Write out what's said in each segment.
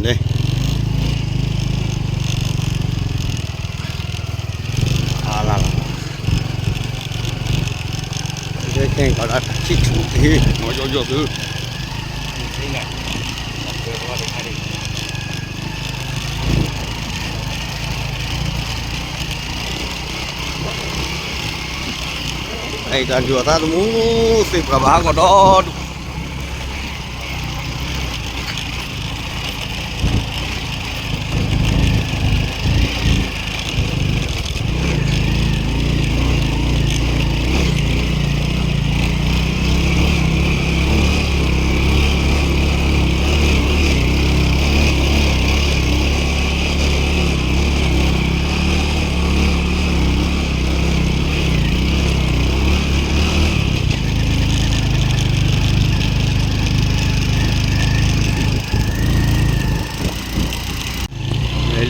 န့ၣ်, အလၢ်လီၤ, ခဲကီးဒၣ်တၢ်ဆံၣ်ထူၣ်တဟ့ၣ် မ့ၢ်ယိယိသု အံၤတၢ်ဒုးအသးသမူ သ့ၣ်ပှၢ်ဘၣ်ဟးဂီၤဒီဒူၣ်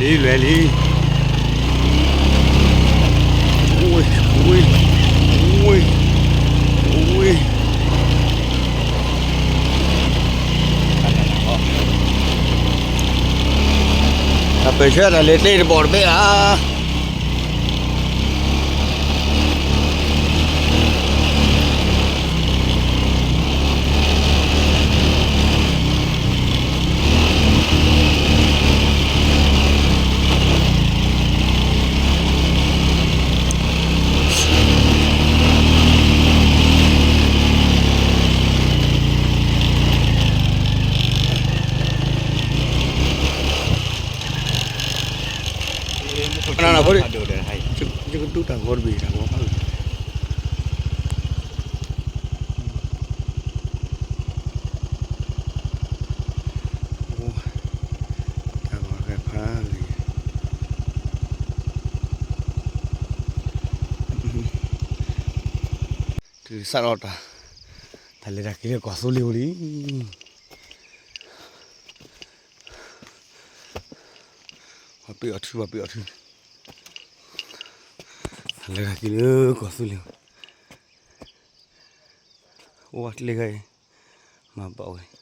လဲၤလံ လဲၤလံ, ဝ့ၢ် ဝ့ၢ် ဝ့ၢ် ဝ့ၢ်, အပၢၢ်ဆၢတၢ်လဲၤတ့ၢ်တဘီၣ်တဘ့ၣ်ဧါ. ယကဒုးတၢ်ဂီၤတဘ့ၣ် တၢ်ဂီၤဖးလၢ တၢ်ဂီၤဖးလၢ တုၤစးထီၣ်တၢ် တၢ်လဲၤတၢ်က့ၤလၢကီၢ်သူလ့ၤအိၣ်လံ, ပှၤပ့ၢ်အီၣ်ထု ပှၤပ့ၢ်အီၣ်ထု, တၢ်လဲၤတၢ်က့ၤလၢကီၢ်သူလ့ၤ အိၣ်ဝဲကျဲဂၤအံၤ မၤဘၣ်ဝဲ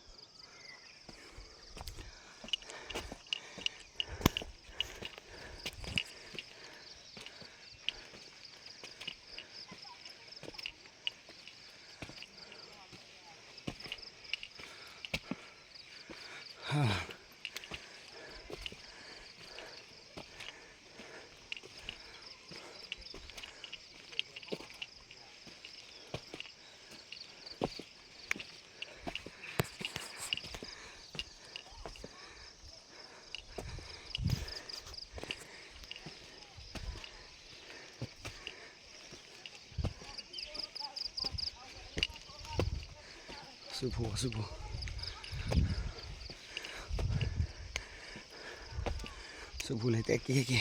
ဆူၣ်ဖိ ဆူၣ်ဖိ ဆူၣ်ဖိလဲၤတဲက့ၤက့ၤ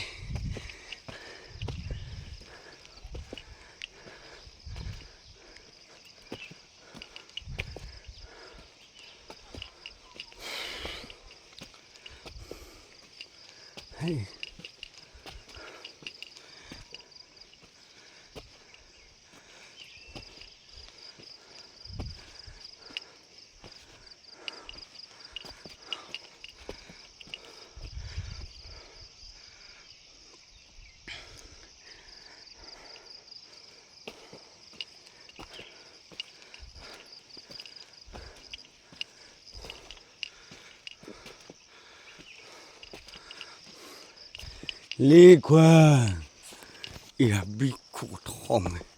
ဟဲလ့ခွါ အံၤဘံခိၣ်ထီၣ်မဲာ် ဆ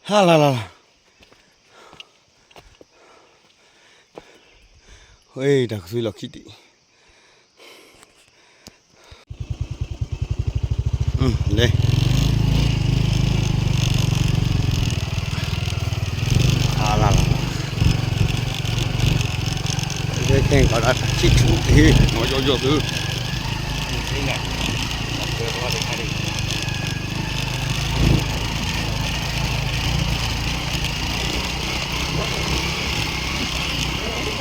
ဟါလၢ်လၢ်လၢ်, ဝဲတၢ်ကသွံလီၢ်ခံတံၢ်, လဲၤ, ဟါလၢ်လၢ်လၢ်, ခဲကီးဒၣ်တၢ်ဆံၣ်ထူၣ်တဟ့ၣ် နီၢ်ယီၢ်ယီၢ်သု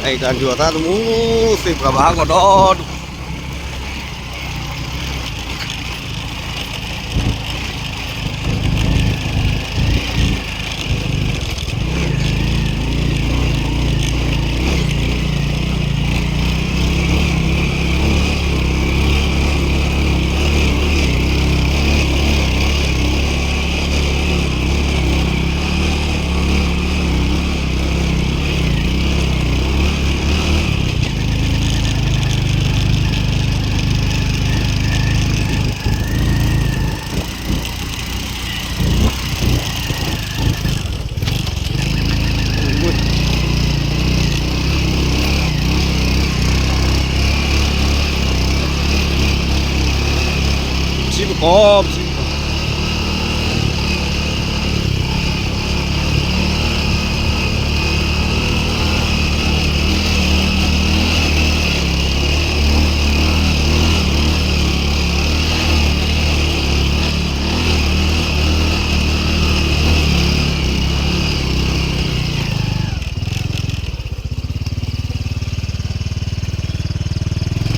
အံၤတၢ်ဒုးအီၣ်သးသမူ သ့ၣ်ပှၢ်ဘၣ်ဟးဂီၤဒီဒူၣ်, ပထံပကီၢ်, ပထံပကီၢ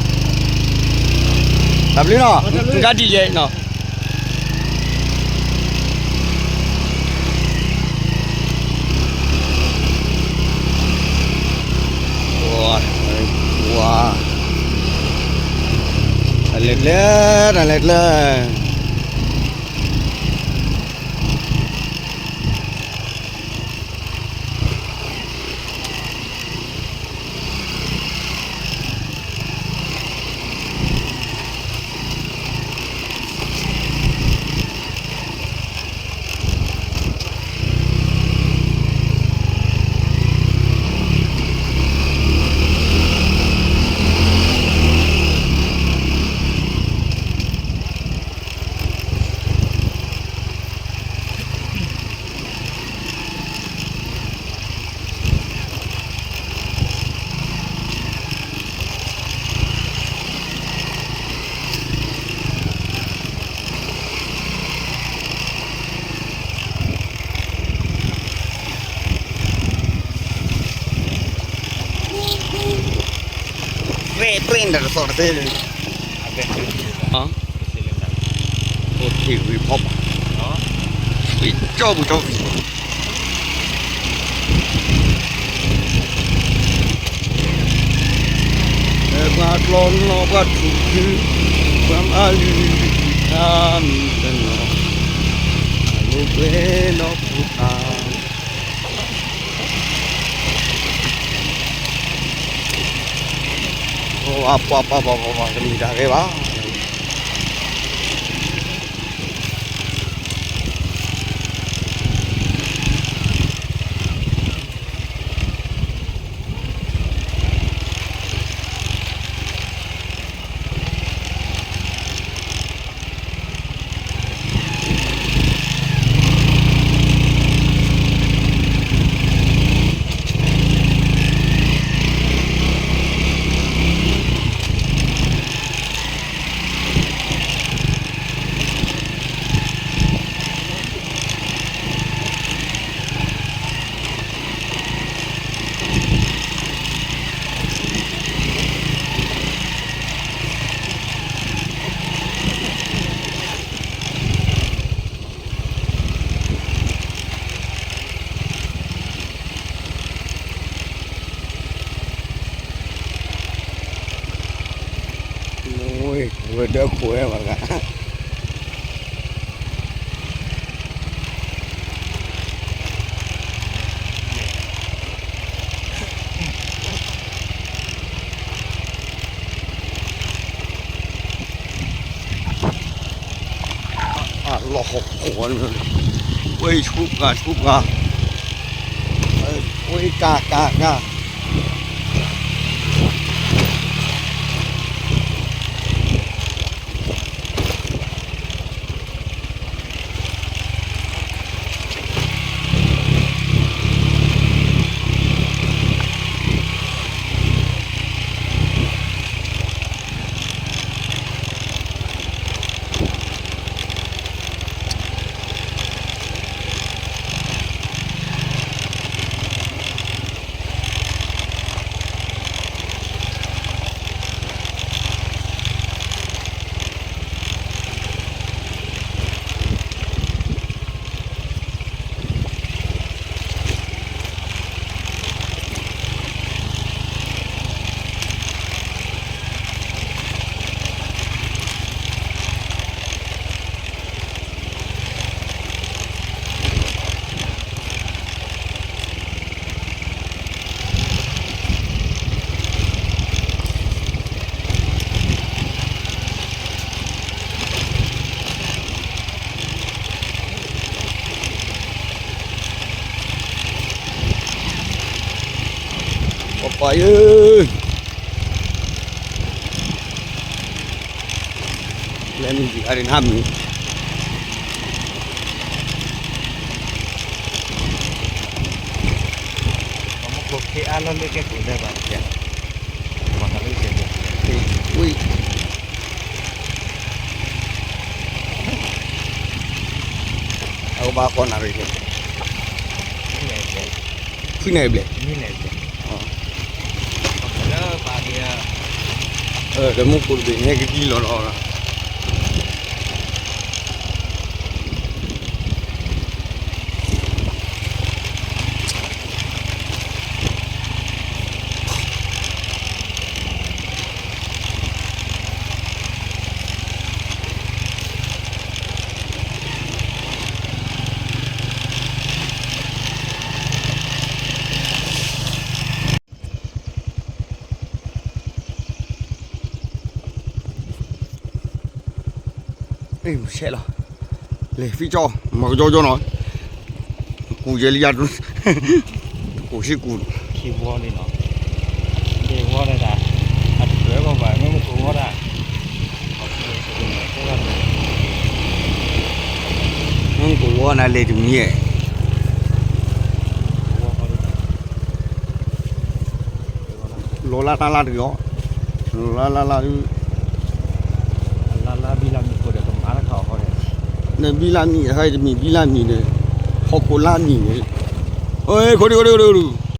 ်. တၢ်ဘျုးနီၤ, ကဒံယဲနီၤ. ဝါ, ဝါ, တၢ်လဲၤကျဲ, တၢ်လဲၤကျဲ. ဝဲပရ့ၣ်တၢ်တသီၣ်တသ့, အိၣ်ထံဂ့ၤဖီဘၣ်, ဝံၣ်ကၠီပူၤကၠီပူၤ, ပှၤကျီနီၤပှၤထူၣ်ဖု, ပှၤမၤလုၢ်ထါမံၤတနီၤ, အလိၤကွဲဒီးဖိသၣ် ပှၤပှၤပှၤပှၤပှၤ တမ့ၢ်တၢ်ဂ့ၤဘၣ်. ဝဲဒၢခိၣ်ဝဲဘၣ်, အလီၢ်ဟီၣ်ခိၣ်ဝဲ, ဝ့ၢ်ဆူၣ်ပှၤ ဆူၣ်ပှၤ, ဝ့ၢ်ကၤ ကၤ ကၤ. ပှၤပှၤယၢ် လဲၤမံၤဒံးအါဒံးနဟါမံၤ ဝံၣ် အကဘၣ်ဃီနၣ်ရံၣ်, ခွံနၣ်ရံၣ်ဘျဲၣ်, ဒီးမူခိၣ်တဘ့ၣ်န့ၣ် ဟဲကဒံလီၤလီၤ. ဆဲးလီၤ, လဲၤဖံကၠီ, မၤကၠီကၠီနီၤ, ကူၣ်ယဲလံယါ, ကူၣ်ဆံကူၣ်, ခံဝီလံနီၤ, ဒ့ဝီဒၣ်, အတကြၢးဘၣ်ဘၣ် မ့ၢ်မ့ၢ်ကူၣ်ဝီဒၣ်, မ့ၢ်ကူၣ်ဝီနၤလဲၤတမံၤ, လီၤလါလါလါတဂ့ၤအီၤ, လီၤလါလါလါ, လါလါဘံလါမံၤဃိဒီးကမၤတခါအီၤဃီဒီး, နဘံလါမံၤတခါအံၤတမံၤဘံလါမံၤန့ၣ်, ဟီၣ်ခိၣ်လါမံၤန့ၣ်, အိ ခိၣ်ဒု ခိၣ်ဒု ခိၣ်ဒု ခိၣ်ဒု